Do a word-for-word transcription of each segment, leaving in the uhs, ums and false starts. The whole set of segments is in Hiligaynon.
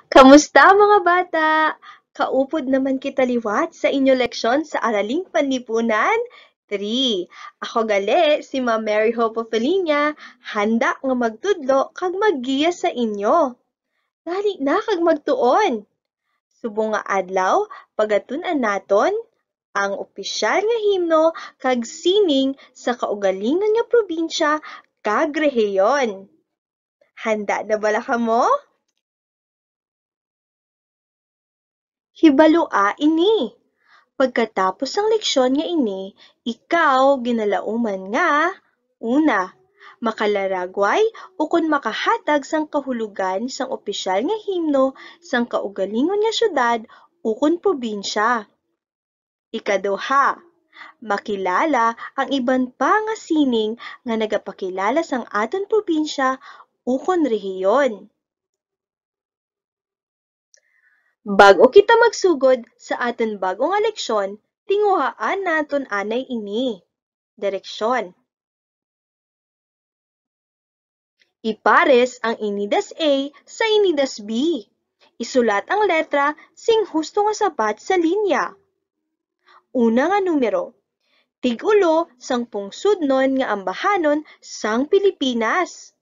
Kamusta, mga bata? Kaupod naman kita liwat sa inyo leksyon sa Araling Panlipunan three. Ako gali si Ma'am Mary Hope Ofelinia, handa nga magtudlo kag maggiya sa inyo. Dali na kag magtuon. Subong nga adlaw, pagatun-an naton ang opisyal nga himno kag sining sa kaugalingon nga probinsya kag rehiyon. Handa na bala kamo? Hibalua ini. Pagkatapos sang leksyon nga ini, ikaw ginalauman nga, una, makalaragway ukon makahatag sang kahulogan sang opisyal nga himno sang kaugalingon nga siyudad ukon probinsya. Ikaduha, makilala ang iban pa nga sining nga nagapakilala sang aton probinsya ukon rehiyon. Bag-o kita magsugod sa aton bag-o nga leksyon, tinguhaan naton anay ini. Direksyon. Ipares ang inidas A sa inidas B. Isulat ang letra sing husto nga sabat sa linya. Una nga numero, tig-ulo sang pungsodnon nga ambahanon sang Pilipinas.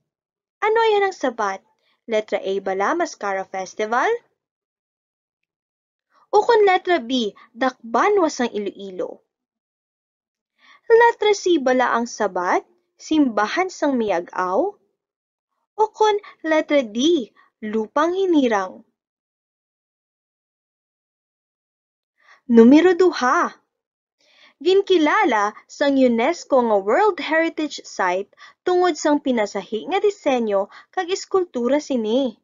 Ano iya ang sabat? Letra A bala, Mascara Festival? Ukon letra B, Dakbanwa sang Iloilo? Letra C bala ang sabat, Simbahan sang Miag-aw? Ukon letra D, Lupang Hinirang? Numero duha. Ginkilala sang UNESCO nga World Heritage Site tungod sang pinasahi nga disenyo kag eskultura sini.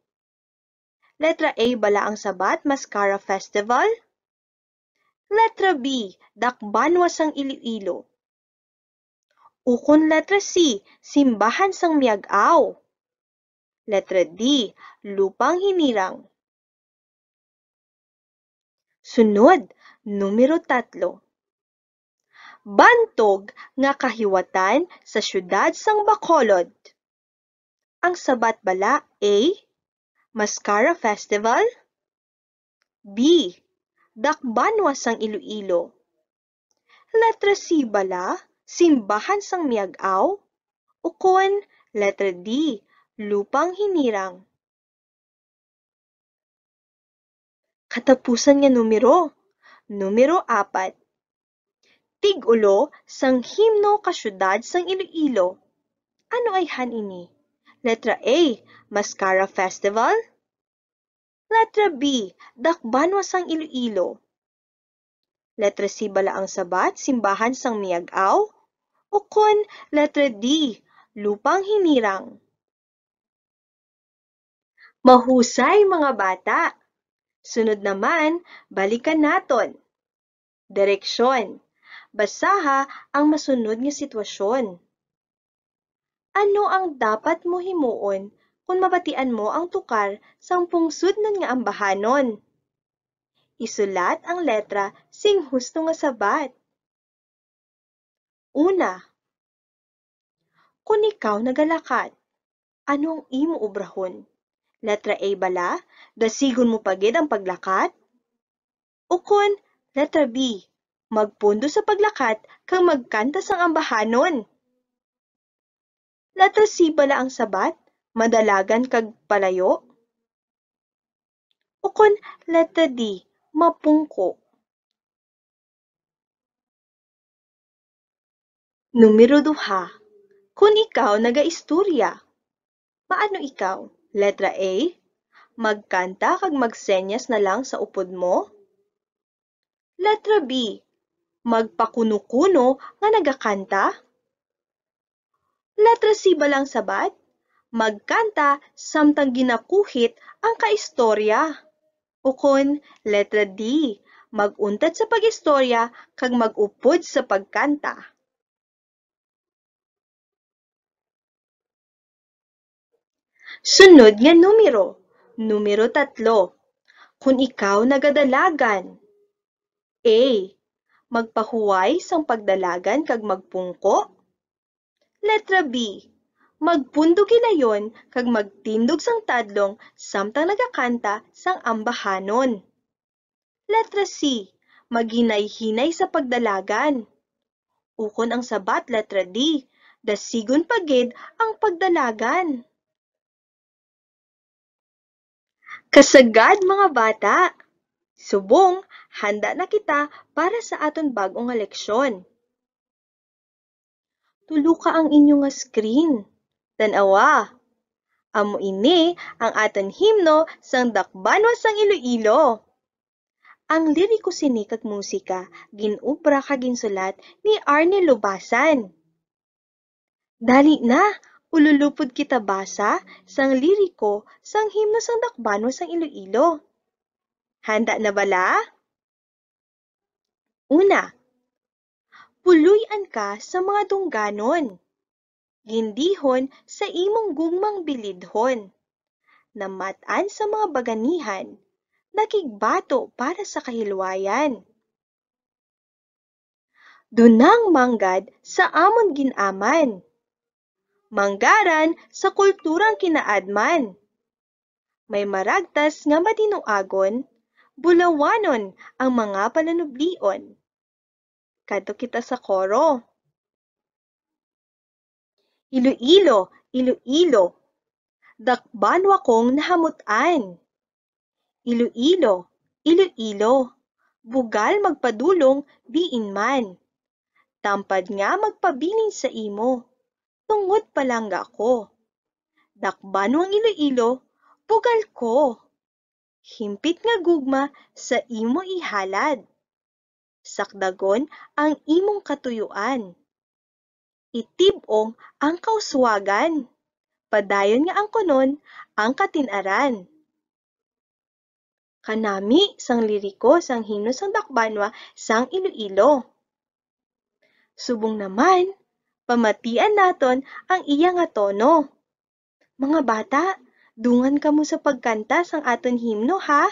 Letra A bala ang sabat, Mascara Festival? Letra B, Dakbanwa sang Iloilo? Ukon letra C, Simbahan sang Miag-aw? Letra D, Lupang Hinirang? Sunod, numero tatlo. Bantog nga kahiwatan sa siyudad sang Bacolod. Ang sabat bala A, Mascara Festival? B, Dakbanwa sang Iloilo? Letra C bala, Simbahan sang Miag-aw? Ukon letra D, Lupang Hinirang? Katapusan nga numero. Numero apat. Tig-ulo sang himno ka siyudad sang Iloilo. Ano ayhan ini? Letra A, Mascara Festival? Letra B, Dakbanwa sang Iloilo? Letra C bala ang sabat, Simbahan sang Miag-aw? Ukon letra D, Lupang Hinirang? Mahusay, mga bata! Sunod naman, balikan naton. Direksyon. Basaha ang masunod nga sitwasyon. Ano ang dapat mo himuon kon mabatian mo ang tukar sang pungsodnon nga ambahanon? Isulat ang letra sing husto nga sabat. Una, kon ikaw nagalakat, ano ang imo obrahon? Letra A bala, dasigon mo pa gid ang paglakat? Ukon, letra B, magpondo sa paglakat kag magkanta sang ambahanon? Letra C bala ang sabat, madalagan kag palayo? Ukon letra D, mapungko? Numero duha, kon ikaw nagaistorya, maano ikaw? Letra A, magkanta kag magsenyas na lang sa upod mo? Letra B, magpakuno-kuno nga nagakanta? Letra C bala ang sabat, magkanta samtang ginakuhit ang kaistorya. Ukon, letra D, mag-untat sa pag-istorya kag mag-upod sa pagkanta. Sunod nga numero, numero tatlo. Kon ikaw nagadalagan, A, magpahuway sang pagdalagan kag magpungko? Letra B, Magpundog hilayon kag magtindog sang tadlong samtang nagakanta sang ambahanon. Letra C, maghinay-hinay sa pagdalagan. Ukon ang sabat, letra D, dasigon pa gid ang pagdalagan. Kasagad, mga bata! Subong, handa na kita para sa aton bag-o nga leksyon. Tuloka ang inyo nga screen. Tan-awa. Amo ini ang aton himno sang Dakbanwa sang Iloilo. Ang liriko sini kag musika gin-obra kag ginsulat ni Arnel Lubasan. Dali na, ululupod kita basa sang liriko sang himno sang Dakbanwa sang Iloilo. Handa na bala? Una, puloy-an ka sa mga dungganon. Gindihon sa imong gugmang bilidhon. Namat-an sa mga baganihan, nakigbato para sa kahilwayan. Dunang manggad sa amon gin-aman. Manggaran sa kulturang kinaadman. May maragtas nga madinuagon, bulawanon ang mga palanublion. Kadto kita sa koro. Iloilo, Iloilo, dakbanwa kong nahamut-an. Iloilo, Iloilo, bugal magpadulong diin man. Tampad nga magpabilin sa imo, tungod palangga ko. Dakbanwang Iloilo, bugal ko. Himpit nga gugma sa imo ihalad. Sakdagon ang imong katuyuan. Itib-ong ang kauswagan. Padayon nga angkunon ang katin-aran. Kanami sang liriko sang himno sang Dakbanwa sang Iloilo. Subong naman, pamatian naton ang iya nga tono. Mga bata, dungan kamo sa pagkanta sang aton himno, ha?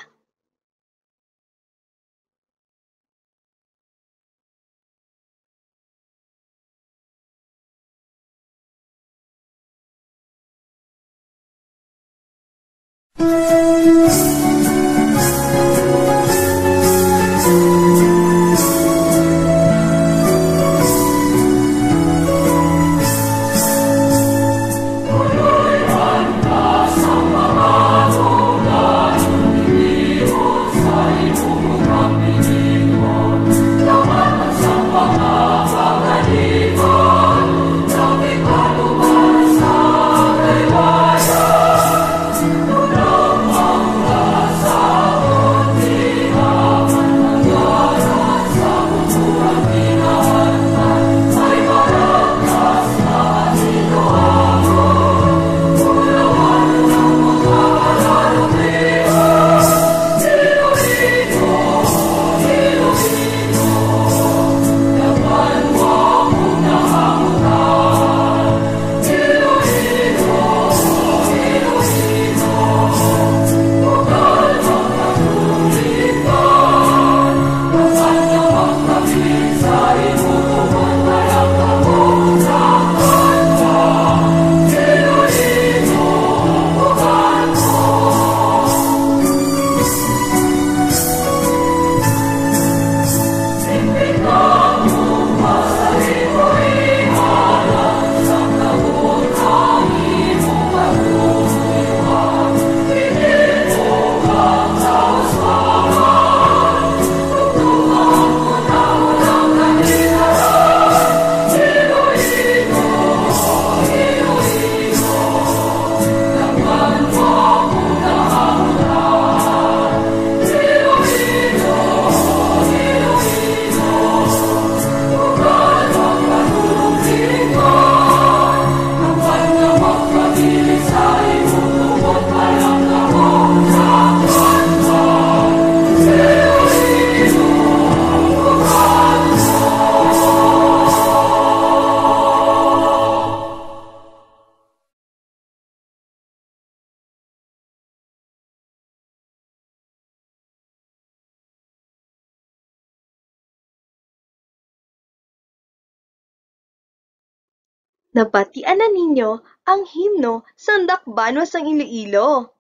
Nabatian na ninyo ang himno sang Dakbanwa sang Iloilo.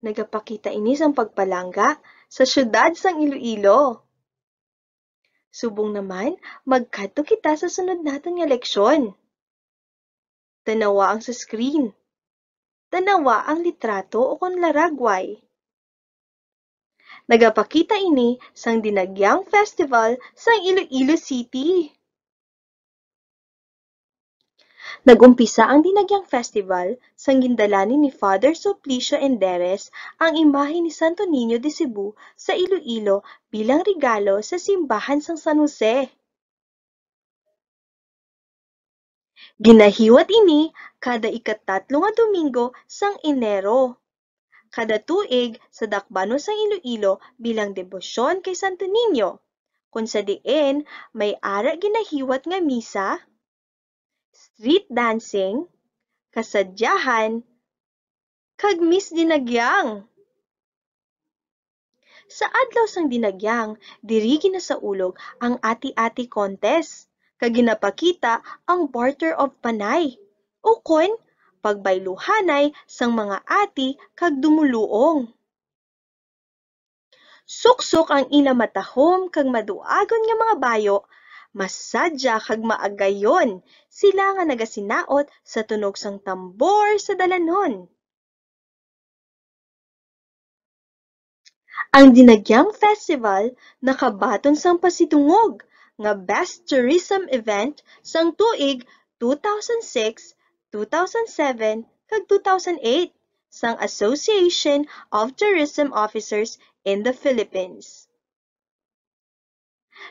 Nagapakita ini sang pagpalangga sa siyudad sang Iloilo. Subong naman, magkadto kita sa sunod naton nga leksyon. Tanawa ang sa screen. Tanawa ang litrato ukon laragway. Nagapakita ini sang Dinagyang Festival sang Iloilo City. Nag-umpisa ang Dinagyang Festival sang gindalani ni Father Suplicio Enderes ang imahe ni Santo Niño de Cebu sa Iloilo bilang regalo sa simbahan sang San Jose. Ginahiwat ini kada ikatatlo nga Domingo sang Enero kada tuig sa Dakbanon sang Iloilo bilang debosyon kay Santo Niño, kung sa diin may ara ginahiwat nga misa, street dancing, kasadyahan, kag Miss Dinagyang. Sa adlaw sang Dinagyang, diri ginasaulog ang ati-ati contest, kag ginapakita ang barter of panay, ukon pagbayluhanay sang mga ati kag dumoluong. Suksok ang ila matahom kag maduagon nga mga bayo, masadya kag maagayon sila nga nagasinaot sa tunog sang tambor sa dalanon. Ang Dinagyang Festival nakabaton sang pasidungog nga Best Tourism Event sang tuig two thousand six, two thousand seven, kag two thousand eight sang Association of Tourism Officers in the Philippines.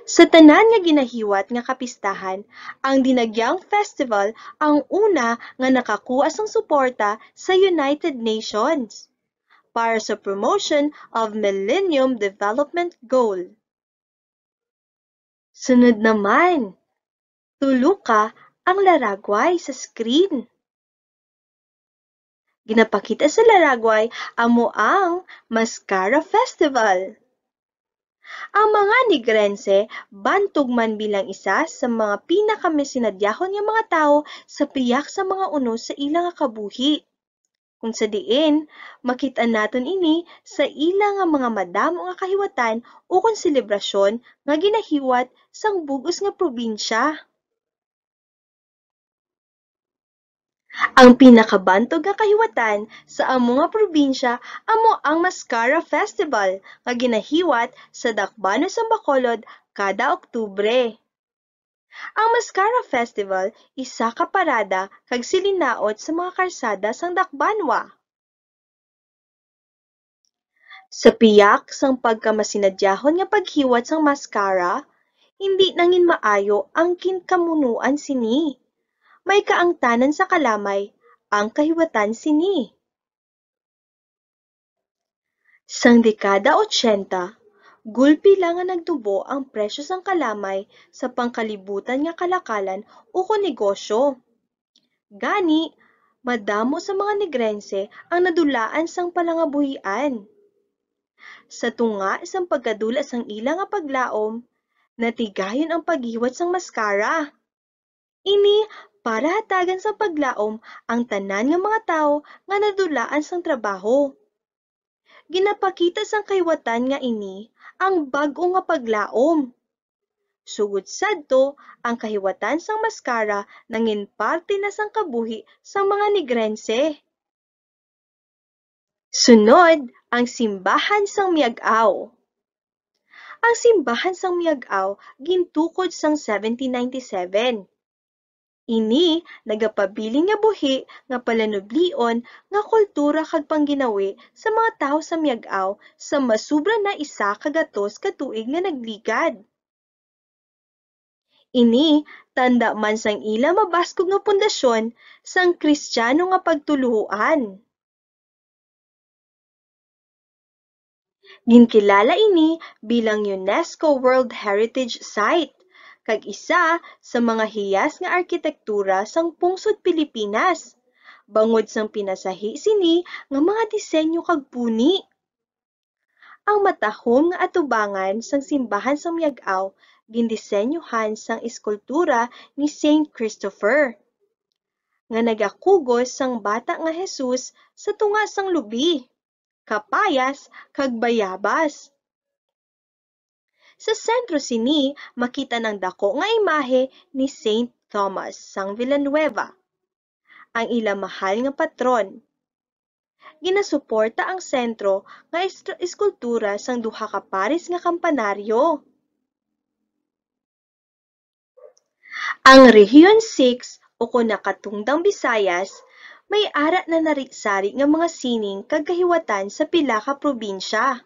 Sa tanan nga ginahiwat nga kapistahan, ang Dinagyang Festival ang una nga nakakuha sang suporta sa United Nations para sa promotion of Millennium Development Goal. Sunod naman, tuluka ang laragway sa screen. Ginapakita sa laragway amo ang Mascara Festival. Ang mga Negrense bantog man bilang isa sa mga pinakamasinadjahon nga mga tawo sa pihak sa mga unos sa ila nga kabuhi. Kung sa diin, makit-an naton ini sa ila nga mga madamo nga kahiwatan ukon selebrasyon nga ginahiwat sang bug-os nga probinsya. Ang pinakabantog nga kahiwatan sa amo nga probinsya amo ang Mascara Festival nga ginahiwat sa Dakbanon sang Bacolod kada Oktubre. Ang Mascara Festival isa ka parada kag silinaot sa mga karsada sang Dakbanwa. Sa pihak sang pagkamasinadjahon nga paghiwat sang mascara, indi nangin maayo ang ginkamunoan sini. May kaangtanan sa kalamay ang kahiwatan sini. Sang dekada ochenta, gulpi lang nga nagtubo ang presyo sang kalamay sa pangkalibutan nga kalakalan ukon negosyo. Gani, madamo sa mga Negrense ang nadulaan sang palangabuhian. Sa tunga sang pagkadula sang ila nga paglaom, natigayon ang paghiwat sang mascara. Ini para hatagan sang paglaom ang tanan nga mga tawo nga nadulaan sang trabaho. Ginapakita sang kahiwatan nga ini ang bag-o nga paglaom. Sugod sadto, ang kahiwatan sang mascara nangin parte na sang kabuhi sang mga Negrense. Sunod, ang simbahan sang Miag-aw. Ang simbahan sang Miag-aw gintukod sang seventeen ninety-seven. Ini nagapabilin nga buhi nga palanublion nga kultura kag pangginawi sa mga tawo sa Miag-aw sa masubra na isa ka gatos ka tuig nga nagligad. Ini tanda man sang ila mabaskog nga pundasyon sang Kristiyano nga pagtuluoan. Ginkilala ini bilang UNESCO World Heritage Site, kag isa sa mga hiyas nga arkitektura sang pungsod Pilipinas, bangod sang pinasahi sini nga mga disenyo kag puni. Ang matahom nga atubangan sang simbahan sang Miag-aw gindisenyohan sang eskultura ni Saint Christopher. nga nagakugos sang bata nga Jesus sa tunga sang lubi, kapayas, kag bayabas. Sa sentro sini, makita ang dako nga imahe ni Saint Thomas sang Villanueva, ang ila mahal nga patron. Ginasuporta ang sentro nga est-, eskultura sang duha ka pares nga kampanaryo. Ang Rehiyon six, o kon Nakatungdang Visayas, may ara na narisari nga mga sining kag kahiwatan sa pila ka probinsya.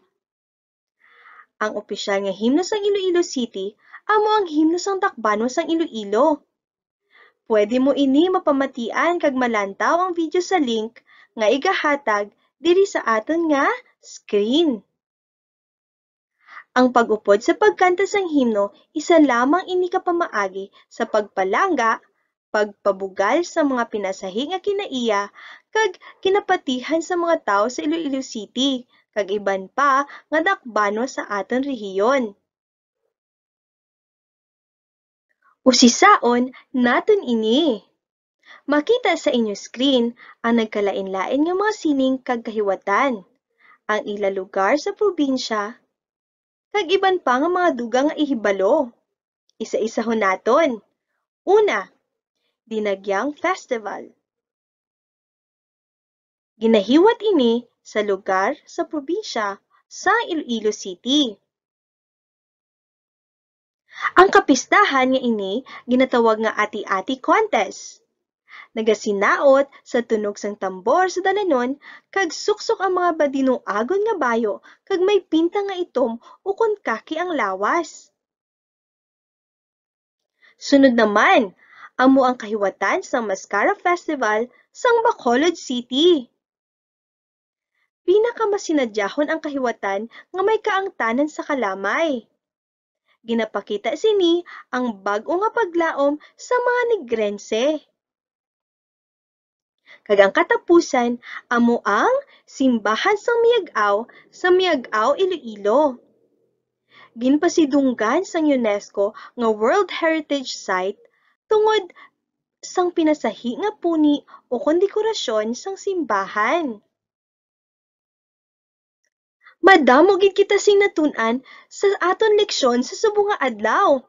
Ang opisyal nga himno sang Iloilo City amo ang himno sang Dakbanon sang Iloilo. Pwede mo ini mapamatian kag malantaw ang video sa link nga igahatag diri sa aton nga screen. Ang pag-upod sa pagkanta sang himno, isa lamang ini ka pamaagi sa pagpalangga, pagpabugal sa mga pinasahi nga kinaiya, kag kinapatihan sa mga tawo sa Iloilo City, kag iban pa nga dakbanon sa aton rehiyon. Usisaon naton ini. Makita sa inyo screen ang nagkalain-lain nga mga sining kag kahiwatan, ang ila lugar sa probinsya, kag iban pa nga mga dugang nga ihibalo. Isa-isahon naton. Una, Dinagyang Festival. Ginahiwat ini sa lugar sa probinsya sa Iloilo City. Ang kapistahan nga ini ginatawag nga Ati-Ati Contest. Nagasinaot sa tunog sang tambor sa dalanon kag suksok ang mga badinuagon nga bayo kag may pinta nga itom ukon kaki ang lawas. Sunod naman, amo ang kahiwatan sang Mascara Festival sang Bacolod City. Pinakamasinadjahon ang kahiwatan nga may kaangtanan sa kalamay. Ginapakita sini ang bag-o nga paglaom sa mga Negrense. Kag ang katapusan amo ang Simbahan sang Miag-aw sa Miag-aw, Iloilo. Ginpasidunggan sang UNESCO nga World Heritage Site tungod sang pinasahi nga puni o kon dekorasyon sang simbahan. Madamo gid kita sing natun-an sa aton leksyon sa subong nga adlaw.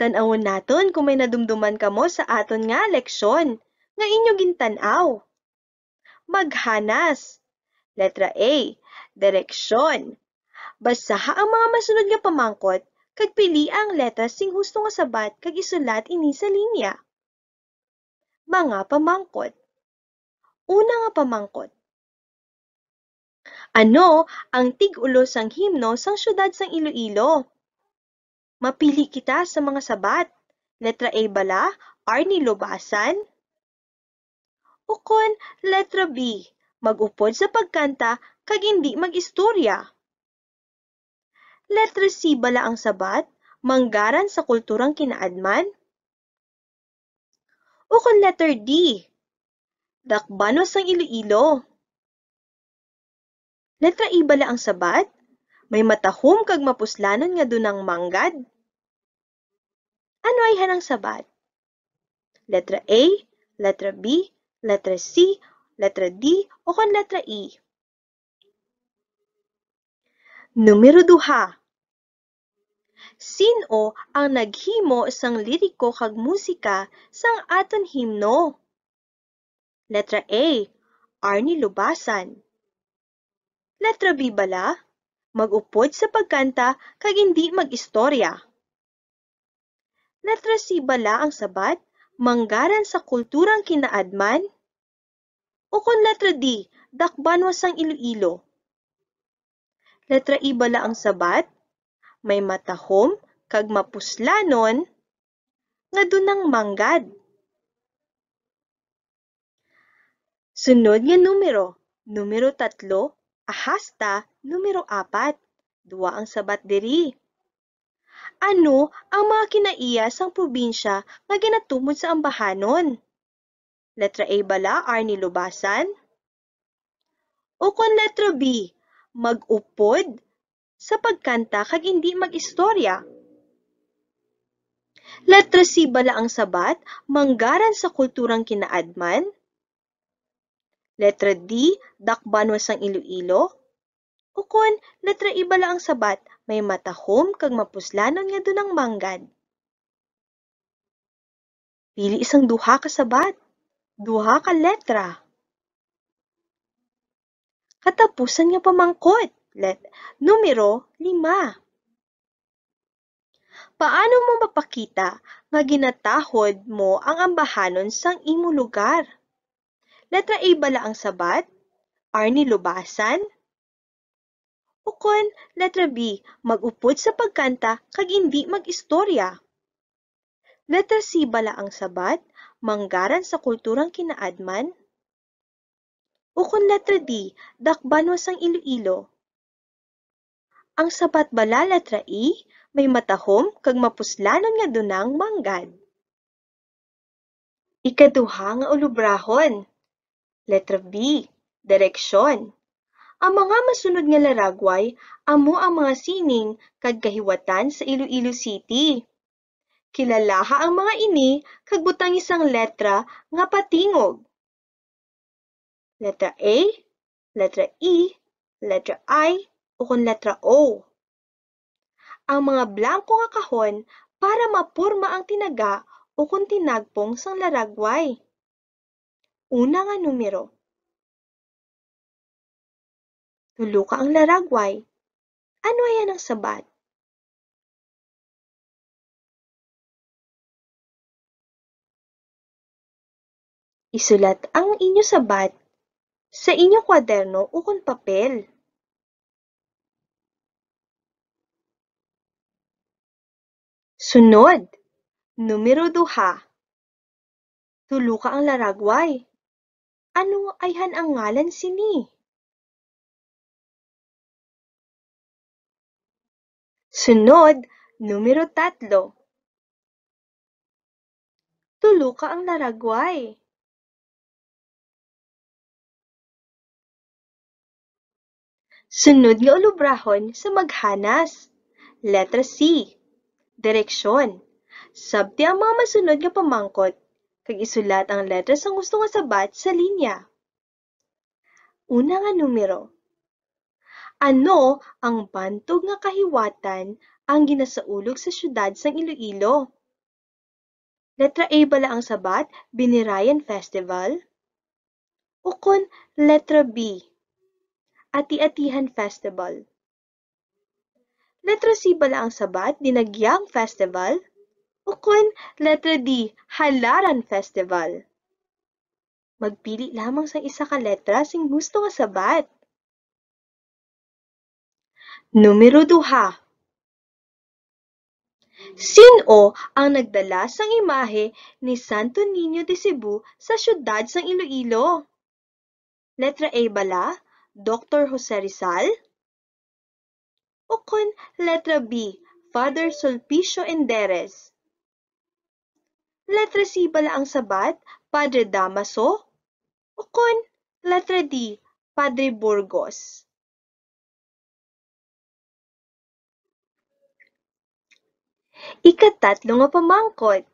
Tan-awon naton kung may nadumduman kamo sa aton nga leksyon nga inyo gintan-aw. Maghanas. Letra A, direksyon. Basaha ang mga masunod nga pamangkot kag pilia ang letra sing husto nga sabat kag isulat ini sa linya. Mga pamangkot. Una nga pamangkot. Ano ang tig-ulo sang himno sang siyudad sang Iloilo? Mapili kita sa mga sabat. Letra A bala, Arnie Lubasan? Ukon letra B, mag-upod sa pagkanta kag indi mag-istorya? Letra C bala ang sabat, manggaran sa kulturang kinaadman? Ukon letter D, dakbanon sang Iloilo? Letra A bala ang sabat, may matahom kag mapuslanon nga dunang manggad? Ano ayhan ang sabat? Letra A, letra B, letra C, letra D, ukon letra E? Numero duha. Sin-o ang naghimo sang liriko kag musika sang aton himno? Letra A, Arnie Lubasan. Letra B bala, mag-upod sa pagkanta kag indi mag-istorya? Letra C bala ang sabat, manggaran sa kulturang kinaadman? Ukon letra D, dakbanon sang Iloilo? Letra E bala ang sabat, may matahom kag mapuslanon nga dunang manggad? Sunod nga numero, numero tatlo, hasta numero apat. Duwa ang sabat diri. Ano ang mga kinaiya sang probinsya nga ginatumod sa ambahanon? Letra A bala, Arnie Lubasan? Ukon letra B, mag-upod sa pagkanta kag indi mag-istorya? Letra C bala ang sabat, manggaran sa kulturang kinaadman? Letra D, dakbanwa sang Iloilo? Ukon, letra E bala ang sabat, may matahom kag mapuslanon nga dunang manggad? Pili sang duha ka sabat, duha ka letra. Katapusan nga pamangkot, let-, numero lima. Paano mo mapakita nga ginatahod mo ang ambahanon sang imo lugar? Letra A bala ang sabat? Arnie Lubasan? Ukon, letra B, mag-upod sa pagkanta kag indi mag-istorya? Letra C bala ang sabat? Manggaran sa kulturang kinaadman? Ukon letra D, dakbanwa sang Iloilo? Ang sabat bala, letra E, may matahom kag mapuslanon nga dunang manggad? Ikaduha nga ulobrahon. Letra B, direksyon. Ang mga masunod nga laragway amo ang mga sining kag kahiwatan sa Iloilo City. Kilalaha ang mga ini kag butangi sang letra nga patingog. Letra A, letra E, letra I, ukon letra O. Ang mga blanko nga kahon para mapurma ang tinaga ukon tinagpong sang laragway. Una nga numero. Tuloka ang laragway. Ano ayan ang sabat? Isulat ang inyo sabat sa inyo kwaderno ukon papel. Sunod, numero duha. Tuloka ang laragway. Ano ayhan ang ngalan sini? Sunod, numero tatlo. Tuloka ang laragway. Sunod nga ulobrahon sa maghanas. Letra C, direksyon. Sabti ang mga masunod nga pamangkot, kag isulat ang letra sang gusto nga sabat sa linya. Una nga numero. Ano ang bantog nga kahiwatan ang ginasaulog sa siyudad sang Iloilo? Letra A bala ang sabat, Binirayan Festival? Ukon letra B, Ati-atihan Festival? Letra C bala ang sabat, Dinagyang Festival? Ukon letra D, Halaran Festival? Magpili lamang sang isa ka letra sing gusto nga sabat. Numero duha. Sin-o ang nagdala sang imahe ni Santo Niño de Cebu sa siyudad sang Iloilo? Letra A bala, Doktor Jose Rizal? Ukon letra B, Father Sulpicio Enderes? Letra C bala ang sabat, Padre Damaso? Ukon letra D, Padre Burgos? Ikatatlo nga pamangkot.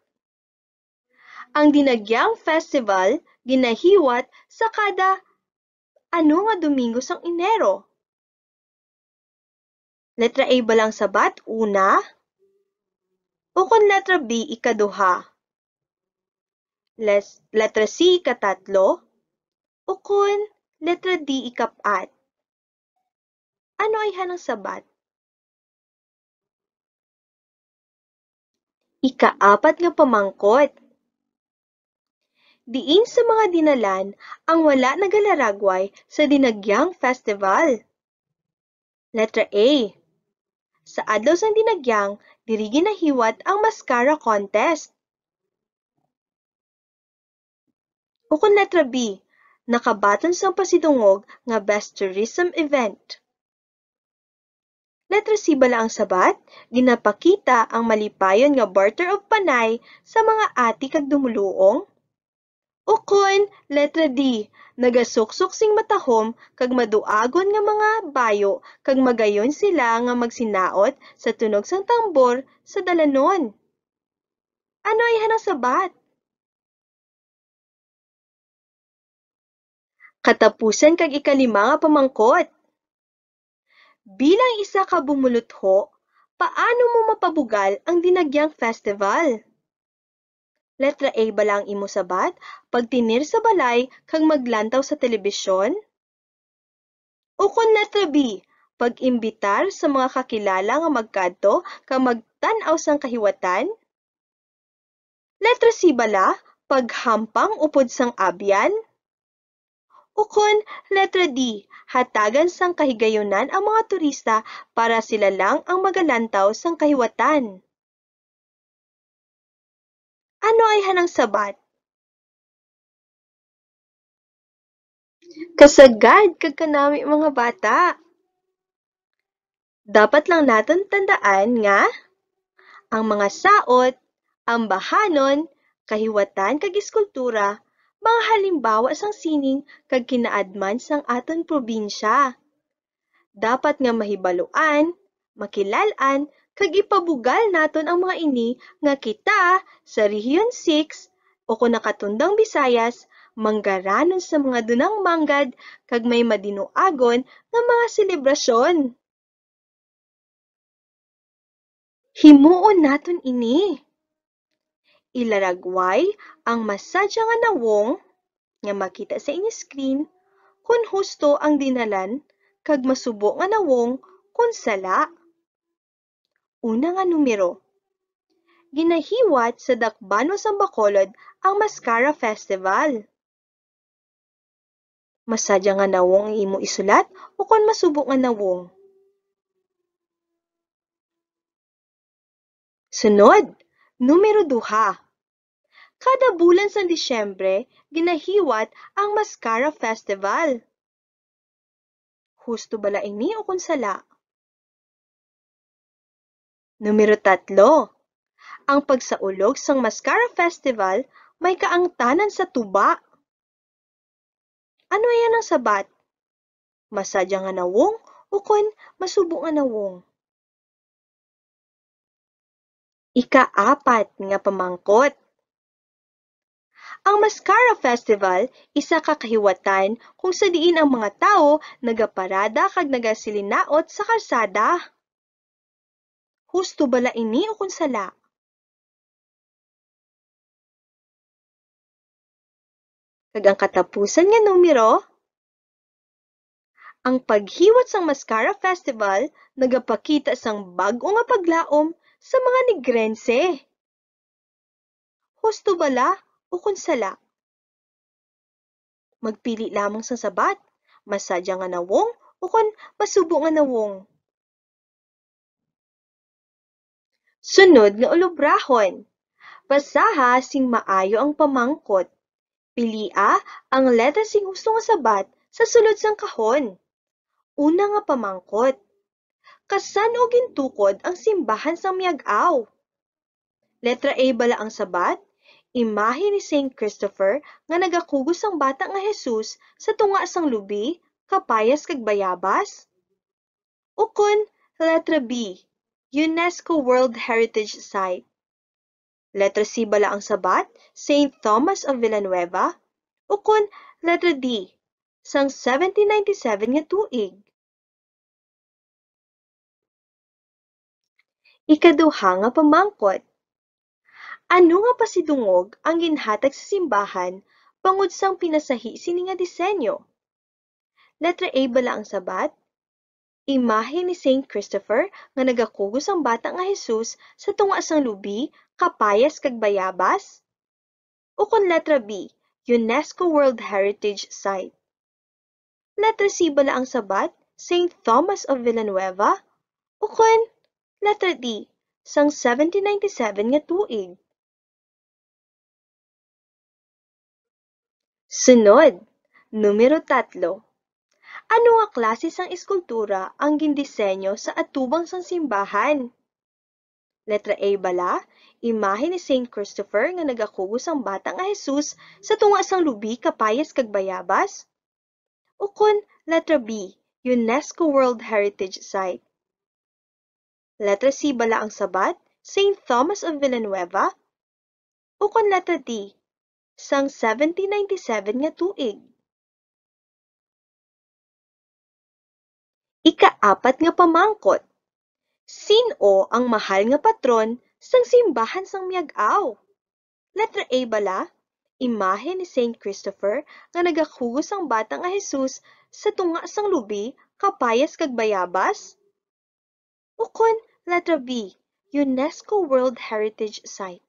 Ang Dinagyang Festival ginahiwat sa kada ano nga Domingo sang Enero? Letra A bala ang sabat, una? Ukon letra B, ikaduha? Les-, letra C, ikatatlo? Ukon letra D, ikapat? Ano ayhan ang sabat? Ikaapat nga pamangkot. Diin sa mga dinalan ang wala nagalaragway sa Dinagyang Festival? Letra A. Sa adlaw sang Dinagyang, diri ginahiwat ang mascara contest. Ukon letra B, nakabaton sang pasidungog nga best tourism event. Letra C bala ang sabat, ginapakita ang malipayon nga barter of panay sa mga ati kag dumoluong? Ukon, letra D, nagasuksok sing matahom kag maduagon nga mga bayo kag magayon sila nga magsinaot sa tunog sang tambor sa dalanon? Ano ay hanang sabat? Katapusan kag ikalima nga pamangkot. Bilang isa ka bumulutho, paano mo mapabugal ang Dinagyang Festival? Letra A bala ang imo sabat, pagtinir sa balay kag maglantaw sa telebisyon? Ukon letra B, pag-imbitar sa mga kakilala nga magkadto kag magtan-aw sang kahiwatan? Letra C bala, paghampang upod sang abyan? Ukon letra D, hatagan sang kahigayunan ang mga turista para sila lang ang magalantaw sang kahiwatan? Ano ay hanang sabat? Kasagad kag kanami, mga bata. Dapat lang naton tandaan nga ang mga saot, ambahanon, kahiwatan kag eskultura, mga halimbawa sang sining kag kinaadman sang aton probinsya. Dapat nga mahibaluan, makilal-an, kag ipabugal naton ang mga ini nga kita sa Region six o kon Nakatundang Visayas, manggaranon sa mga dunang manggad kag may madinuagon nga mga selebrasyon. Himuon naton ini. Ilaragway ang masadya nga nawong nga makita sa inyo screen kon husto ang dinalan kag masubo nga nawong kon sala. Una nga numero. Ginahiwat sa dakbanon sang Bacolod ang Mascara Festival. Masadya nga nawong ang imo isulat ukon masubo nga nawong? Sunod, numero duha. Kada bulan sang Disyembre, ginahiwat ang Mascara Festival. Husto bala ini ukon sala? Numero tatlo, ang pagsaulog sang Mascara Festival may kaangtanan sa tuba. Ano iya nang sabat? Masadya nga nawong ukon masubo nga nawong? Ikaapat nga pamangkot. Ang Mascara Festival isa ka kahiwatan kung sa diin ang mga tawo nagaparada kag nagasilinaot sa kalsada. Husto bala ini ukon sala? Kag ang katapusan nga numero, ang paghiwat sang Mascara Festival nagapakita sang bag-o nga paglaom sa mga Negrense. Husto bala ukon sala? Magpili lamang sang sabat, masadya nga nawong ukon masubo nga nawong. Sunod nga ulobrahon. Basaha sing maayo ang pamangkot. Pilia ang letra sing husto nga sabat sa sulod sang kahon. Una nga pamangkot. Kasan-o gintukod ang simbahan sang Miag-aw? Letra A bala ang sabat? Imahe ni Saint Christopher nga nagakugos sang bata nga Jesus sa tunga sang lubi, kapayas kag bayabas? Ukon letra B, UNESCO World Heritage Site? Letra C bala ang sabat, Saint Thomas of Villanueva? Ukon letra D, sang seventeen ninety-seven nga tuig? Ikaduha nga pamangkot. Ano nga pasidungog ang ginhatag sa simbahan bangod sang pinasahi sini nga disenyo? Letra A bala ang sabat? Imahe ni Saint Christopher nga nagakugos sang bata nga Jesus sa tunga sang lubi, kapayas kag bayabas? Ukon letra B, UNESCO World Heritage Site? Letra C bala ang sabat, Saint Thomas of Villanueva? Ukon letra D, sang seventeen ninety-seven nga tuig? Sunod, numero tatlo. Ano nga klase sang eskultura ang gindisenyo sa atubang sang simbahan? Letra A bala, imahe ni Saint Christopher nga nagakugos sang bata nga Jesus sa tunga sang lubi, kapayas kag bayabas? Ukon letra B, UNESCO World Heritage Site? Letra C bala ang sabat, Saint Thomas of Villanueva? ukon letra D, sang seventeen ninety-seven nga tuig? Ikaapat nga pamangkot, sin-o ang mahal nga patron sang simbahan sang Miag-aw? Letra A bala, imahe ni Saint Christopher nga nagakugos sang bata nga Jesus sa tunga sang lubi, kapayas kag bayabas? Ukon letra B, UNESCO World Heritage Site?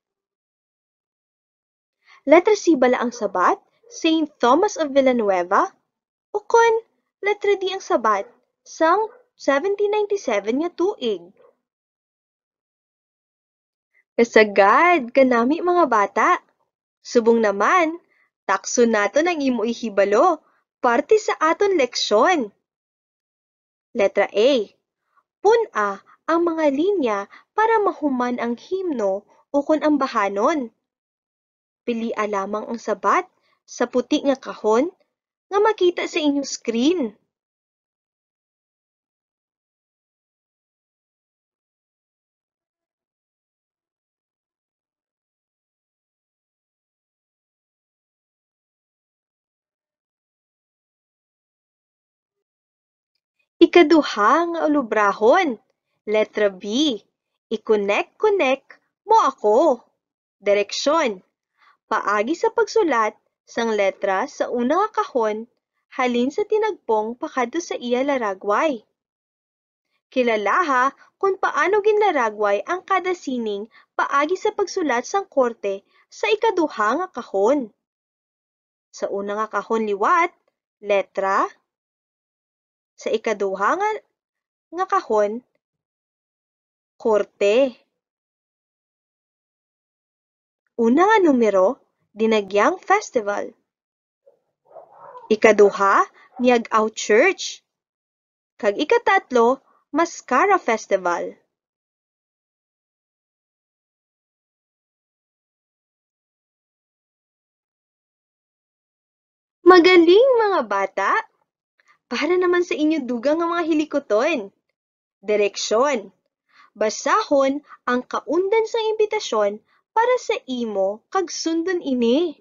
Letra C bala ang sabat, Saint Thomas of Villanueva? Ukon letra D ang sabat, sang seventeen ninety-seven nga tuig? Kasagad kanami, mga bata. Subong naman, takson naton ang imo ihibalo, parte sa aton leksyon. Letra A. Pun-a ang mga linya para mahuman ang himno ukon ambahanon. Pilia lamang ang sabat sa puti nga kahon nga makita sa inyo screen. Ikaduha nga ulubrahon, letra B, i-connect-connect mo ako. Direksyon, paagi sa pagsulat sang letra sa una nga kahon halin sa tinagpong pakadto sa iya laragway. Kilalaha kon paano ginlaragway ang kada sining paagi sa pagsulat sang korte sa ikaduha nga kahon. Sa una nga kahon liwat, letra. Sa ikaduha nga, nga kahon, korte. Una nga numero, Dinagyang Festival. Ikaduha, Miag-aw Church. Kag ikatatlo, Mascara Festival. Magaling, mga bata! Para naman sa inyo dugang nga mga hilikuton. Direksyon. Basahon ang kaundan sang imbitasyon para sa imo kag sundon ini.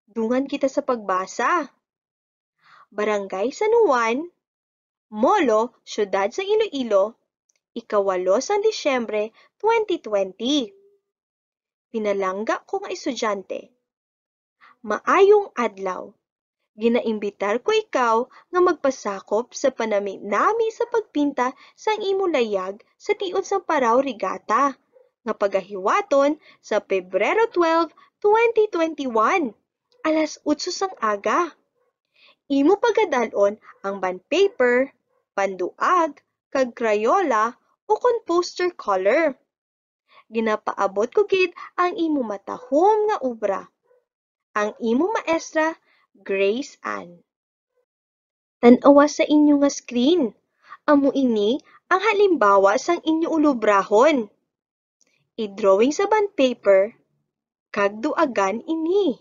Dungan kita sa pagbasa. Barangay San Juan, Molo, Siyudad sang Iloilo, ikawalo sang Disyembre, twenty twenty. Pinalangga ko nga estudyante. Maayong adlaw. Ginaimbitar ko ikaw nga magpasakop sa panami-nami sa pagpinta sang imo layag sa tion sang Parao Regatta nga pagahiwaton sa Pebrero twelve, twenty twenty-one, alas otso sang aga. Imo pagadal-on ang bond paper, panduag, kag Crayola ukon poster color. Ginapaabot ko gid ang imo matahom nga obra. Ang imo maestra, Grace Ann. Tan-awa sa inyo nga screen. Amo ini ang halimbawa sang inyo ulubrahon. I-drawing sa bond paper, kag duagan ini.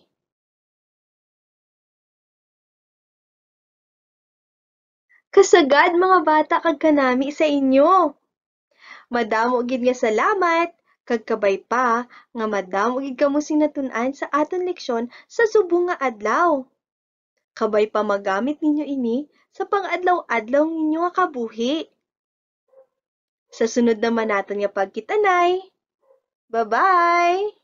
Kasagad, mga bata, kag kanami sa inyo. Madamo gid nga salamat, kag kabay pa nga madamo gid kamo sing natun-an sa aton leksyon sa subong nga adlaw. Kabay pa magamit ninyo ini sa pang-adlaw-adlaw ninyo nga kabuhi. Sa sunod naman naton nga pagkita-nay. Bye-bye!